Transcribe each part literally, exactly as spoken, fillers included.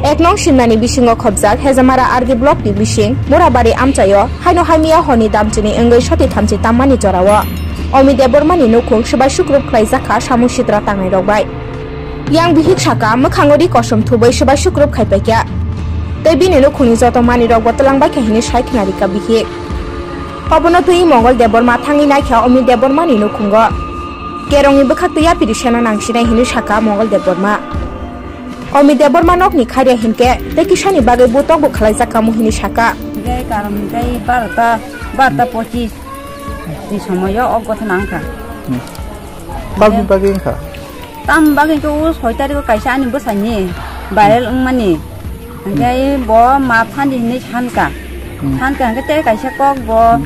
Ek nong simnani bisingo khobjak Hejamara R D block ni bising Murabari amchaio haino haimiya horni damchini wngwi soti thamchi tammani jorao Omi Debbarmani nukhung swbai sukrup khlaijak kha samung sitra tangnairok bai. Yang bihik saka mwkhango ri kosom thubui swbai sukrup khaipaikha. Tei bini nukhungni joto manwirokbo twlangbaikha hwnwi sai khna rikha bihik. Obono twi Mongol Debbarma thangwi naikha Omi Debbarmani nukhungo. Kerongni bwkhak twi yapiri sena nangsinai hwnwi sakha Mongol Debbarma. Omi Debbarma nokni kharya hinkhe tei kisani bagwi bo tokbo khlaijak kamo hwnwi sakha. Hinkhe karon hinkhe barota, barota pochis ni somoyo o gotha nangkha. Hmm. Bagwi bagwi wngkha? Tam bagwi hinkhe o soi tariko kaisa ani bwsaini viral wngmani. Hinkhe bo ma phandi hinwi sankha. Hmm. Sankha hinkhe tei kaisa kok bo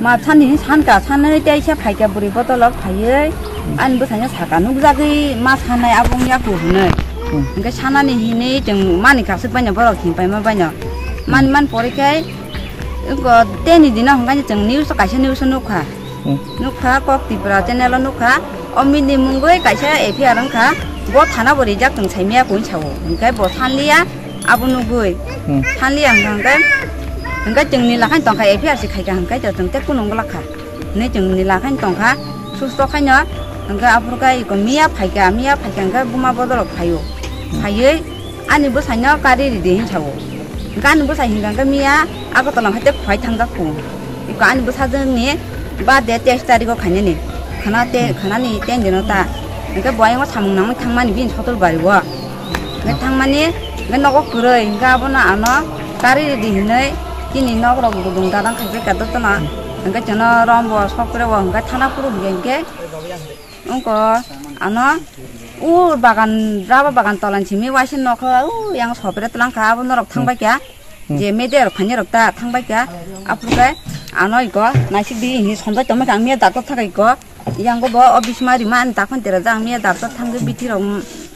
ma phandi hinwi sankha, sanwi tei se phaikha bwrwi botolok phaiwi ani bwsaino sakha, nukjagwi ma sanai abo wngya ku hinwi. Hmm. Hinkhe sanani hinwi chwng mani kaisa baino borok thim paima baino. Mani man pore khe teni dino hinkhe chwng news kaisa news nukha. Hmm. Nukha, Kok Tripura channel o nukha, o mini mungwi kaisa F I R wngkha, bo thana bo rijak chwng saimaya kung sao. Hinkhe bo sanliya, abo nugwi. Hmm. Sanliya hwnkha hinkhe, hinkhe chwng nila khain tongkha, F I R se khaikha hinkhe chwng tei kunu wngla kha. Hinwi chwng nila khain tongkha, susto khaino, hinkhe aphuru khe iko miya phaikha, miya phaikha hinkhe buma bodolok phaio. Hmm. Phaiwi ani bwsaino kari ridi hin sao. Hinkhe ani bwsai hinkha hinkhe miya Agartala hai tei phai thangjak kung. Iko ani bwsajwkni birthday teis tarikh o khainani. Khana te, hmm, khanani ten dino ta. Hinkhe bo ayang o samung nangwi thangmani bini Sotulbari o. Hinkhe thangmani, hinkhe nogo kwrwi, hinkhe abono ano kari ridi hinwi chini nok rok gudung dadang khaikhe kato tono. Hinkhe chwngno rombo sokre o hinkhe thana phuru hinkhe hinkhe Wngkha ano o bagan, rubber bagan tolan simi waisa nokha o yang sopre tlang kha, abo norok thang bai kha. Hmm. Je media rok phani rok ta thang bai kha. Aphuru khe ano iko naisik di hini somjak tongma khe ang miya doctor thakai ko. Yang bo o bismari ma ani dakhon tera jang miya doctor thang khe bithi rok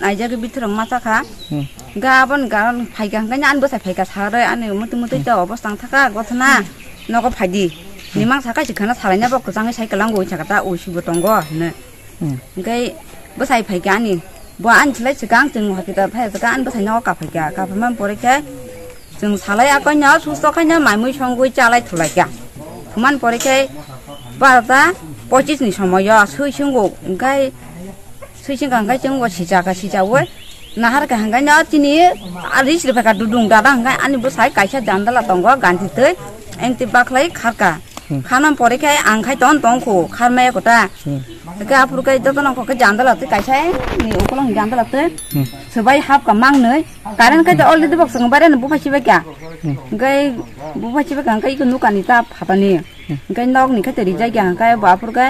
naijak khe bithi rok ma cha kha. Hmm. Ga abon ga phai kha hwnkhe ani bwsai phai kha sa rwi ani muti muti ta obo tang thaka gothna. Nogo phai di. Nimang saka si khana salai na bo kwchangwi sai kwlango wi saka ta wi si bo tongo hwnwi. Hmm. Hwnkhe bwsai phai kha ani. Bo ani slai swkang chwng hospital phai swkang ani bwsai nogo kaphai kha. Kaphai man pore khe chwng salai akoino susto khaino mai mui songwi chalai thulai kha. Thuman pore khe barota pochis ni somoyo swi sungo hwnkhe swi singkha hwnkhe chwng bo sijaka sijaui nahar kha hwnkhe no chini a ris rwphaikha dudung dada hwnkhe ani bwsai kaisa jandala tongo ganti twi engti bakhlai kharkha. Hmm. Khana pore khe ang khai ton tong kho kharmaya kota. Hmm. Hwnkhe aphuru khe jotono kho khe jandala twi kaisa ni ukolog jandala twi. Hmm. Swbai hapkha mangnwi current khai already bok swng baireno buphai sibaikha. Hmm. Hwnkhe buphai sibaikha hwnkhe iko nukani ta phatani. Hmm. Hwnkhe nokni khai twi rijak ya hwnkhe bo aphuru khe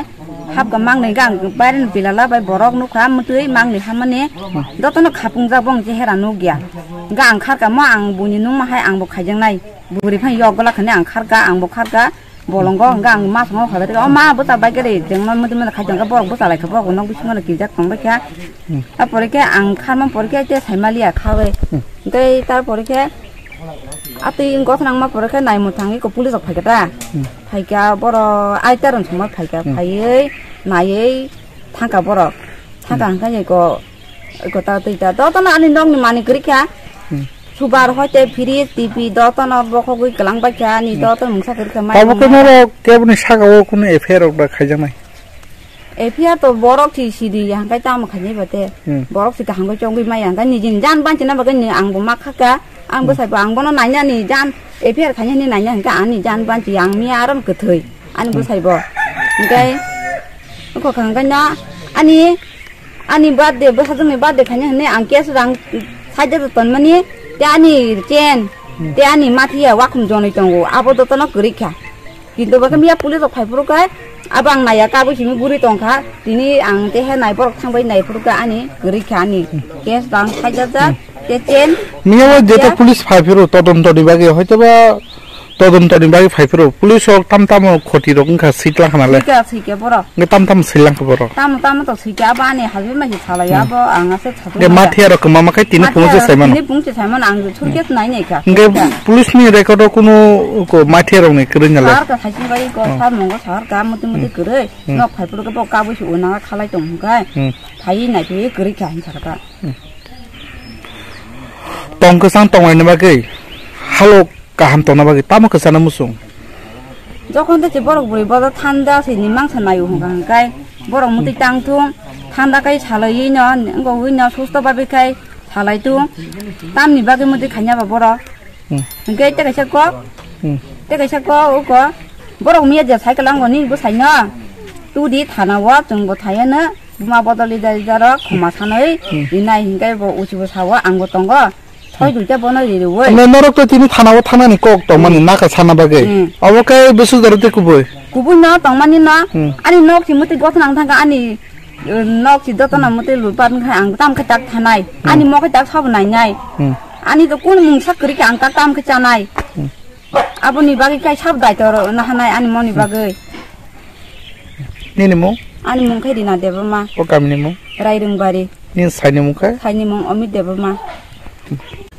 hapkha mangnwi hwnkhe ang baireno pilala bai borok nukha mwtwi mangnwi hammani. Hmm. Jotono khapungjak bong chehera nukya. Hwnkhe ang kharkha mo ang buini nungma hai ang bo khaijaknai. Bwrwi phano yok gola khani ang kharkha, ang bo kharkha, bolongo hwnkhe ang ma songno khabai rwkha, "O ma, bwsa bai khe ri," chwngno mudi mudi khai tongkha, borok bwsa lai kha, borok nok bisingo no kirijak tong bai kha. Hmm. A pore khe ang kharma pore khe tei sai maliya khawi. Hmm. Tei tar pore khe a twi gothnang ma pore khe nai mwthangwi ko police rok phai kha ta. Hmm. Phai kha borok ai taron songma phai kha, hmm, phaiwi naiwi thang kha borok. Thang kha, hmm, hwnkhe ko Eko ta twi ta. Dotono ani nokni manwi kwrwi kha. Hmm. Subar hoite fridge, T V dotono bokhogwi kwlang bai kha. Ani, hmm, dotono mungsa kwrwi kha. Tabuk khe norok keboni saka o kunu F I R rok da khaijaknai? F I R to borok si sidi ya, hwnkhe tamo khainai ba te. Hmm. Borok si kaham khe chongwi maya, hwnkhe nijini jan banchina bagwi ni ang bo ma kha kha. Ang, hmm, bwsai bo ang bono nainani jan F I R khainani naina hwnkhe ani jan banchi ang miya aron kwthwi. Ani, hmm, bwsai bo. Hwnkhe, wngkha hwnkhe no ani Ani birthday, bwsajwkni birthday khaina hwnwi ang cash rang sait hajar tonmani, tei ani chain, hmm, tei ani mathiya wakhum jonwi tongo, abo jotono kwrwi kha. Kintu bo khe miya police rok phai phuru khe, abo ang naiya, kabui simi guri tong kha, tini ang tei he nai borok thang bai nai phuru khe ani kwrwi kha ani, hmm, cash rang sait hajar, hmm, tei chain. Miya o jeto police phai phuru todonto ni bagwi hoito ba Todonto ni bagwi phai phuru police rok tam tamo khoti rok wngkha, swi tlang kha nale. Swi kha, swi kha borok. Nge tam tamo swi lang kha borok. Tamo tamo to swi kha, abo ani husband bai se salai, hmm, abo ang ase thatu. Nge mathiya rok kwma ma khai tini phungo se saimano. Tini phungo se saimano ang, hmm, surkhe nai nai kha. Nge police ni record o kunu ko mathiya rok ni kwrwi nale. Sar ka khai sing bai ko, hmm, sar mongo sar ka muti muti, hmm, kwrwi. Hmm. Nok phai phuru khe bo kabui se unang khalai tong hwnkhe. Hmm. Phai nai phai kwrwi kha hin sakha ta. Hmm. Tong kwchang tongnaini bagwi, halok kaham tongna bagwi tamo kwchana muchung? Jokhon tei borok bwrwi bodo thanda se ni mangsa naio hwnka hwnkai borok mutwi tang thung, thanda kai salaiwi no, wngwi no susto babi kai salai thung, tamni bagwi mutwi khaina ba borok. Hmm. Hwnkhe tei kaisa kok, Hmm. tei kaisa kok uko borok miya je cycle ango ni bwsai no tudi thana o chwng bo thaiya no. Buma bodol ida ida rok khoma sanwi Hmm. rinai hinkai bo uchibo sawo angbo tongo. Soi duita bono ririwi. Ane norok to tini thana o thanani kok tongmani Hmm. naka sana bagwi. Hmm. Obo khe bwswk jora tei kubui. Kubui no tongmani no. Hmm. Ani nok si muti gotna ang thangka ani, eh, nok si dotona muti lupan khai ang tam khe tak thanai. Hmm. Ani mo khe tak sabo nainai. Hmm. Ani to kun mungsa kwrwi khe ang tak tam khe chanai. Hmm. Aboni bagwi kai sab daito ro nahanai ani moni bagwi. Nini mung? Ani mung khe Rina Debbarma. O kamini mung? Rairungbari. Nini saini mung khe? Saini mung Amit Debbarma.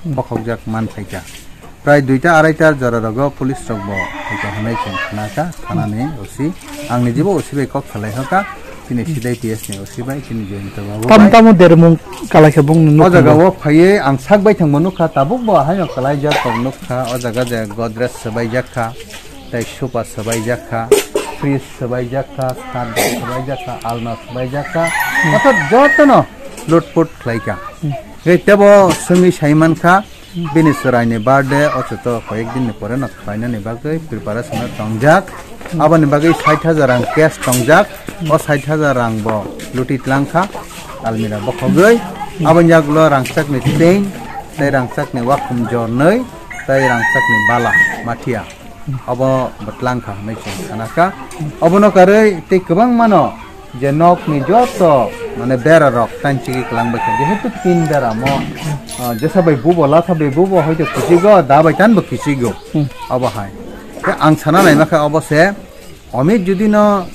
Bokhokjak man phaikha. Prai duita araita jora rogo police rok bo phaikha hwnwi chwng khnakha, thanani O C. Ang nijibo O C bai kok salai hoka. Chini C D I T S ni O C bai, chini Jayanta babu Tam bai. Tamo dermung kalai khe bung O jaga nukha. O phaiye ang sak bai thangbo nukha, tabuk bo haino kalaijak kok nukha. O jaga je Godrej swbaijak kha, tei sofa swbaijak kha, fridge swbaijak kha, stand swbaijak kha, alna swbaijak kha. Hmm. Orthat jotono lutput khlai kha. Hmm. Tei tebo swngwi sai man kha, Bini chwraini birthday o chuto koyek din ni pore no khlainani bagwi preparation o tongjak. Aboni bagwi sait hajar rang cash tongjak. O sait hajar rang bo luti tlang kha almira bokhogwi. Aboni yagulo rangchakni chain, tei rangchakni wakhum jornwi, tei rangchakni bala mathia. Obo bwtlang kha hwnwi chwng sana kha. Obono karwi tei kwbangmano je nokni joto mane bera rok tanchigwi kwlang bai kha. Jehetu tin bera mo, ah, jesa bai bubo, latha bai bubo hoito kichigo, da bai tan bo kichigo. Hmm. Obo hai. Tei ang sana naima kha obo se Amit judi no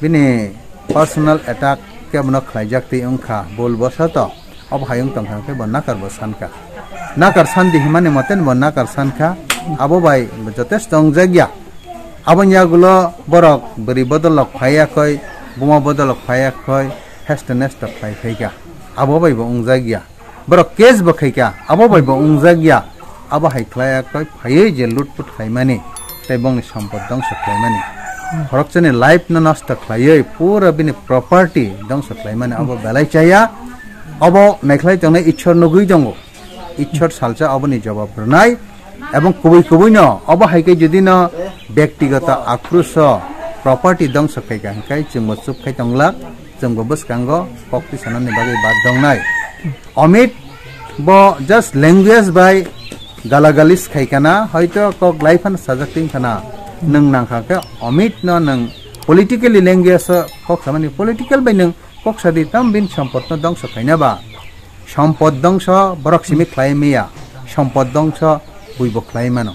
bini personal attack kebono khlaijak twi wngkha, bul bosato obo hai wng tongkha khe bo nakar bo sankha. Nakar sandi himani mote bo nakar sankha, abo bai bo jotesto wngjak ya. Aboni yagulo borok bwrwi bodolok phaiya khoi, buma bodolok phaiya khoi, hesto nesto khlai phaikha. Abo bai bo wngjak ya. Borok case bo khaikha, abo bai bo wngjak ya. Abo hai khlai ya khoi phaiwi je lutput khlaimani, tei bongni sompot dongso khlaimani. Khorokchani life no nosto khlaiwi pura bini property dongso khlaimani abo belai chaya. Obo naikhlai tongnai Ishwar nugwi tongo. Ishwar salsa oboni jawab rwnai. Ebong kubui kubui no obo hai khe jodi no bektigoto akrusho property dongso khaikha hwnkhe chwngbo chup khai tonglak, chwngbo bwskango kok tisanani bagwi bad dongnai. Amit bo just language bai galagalis khaikana, hoito kok lai phano sajak tin khana. Nwng nangkha khe Amit no nwng politically language o kok samani political bai nwng kok sadi tam bin sompot no dongso khaina ba. Sompot dongso borok simi khlai maya, sompot dongso buibo khlai mano.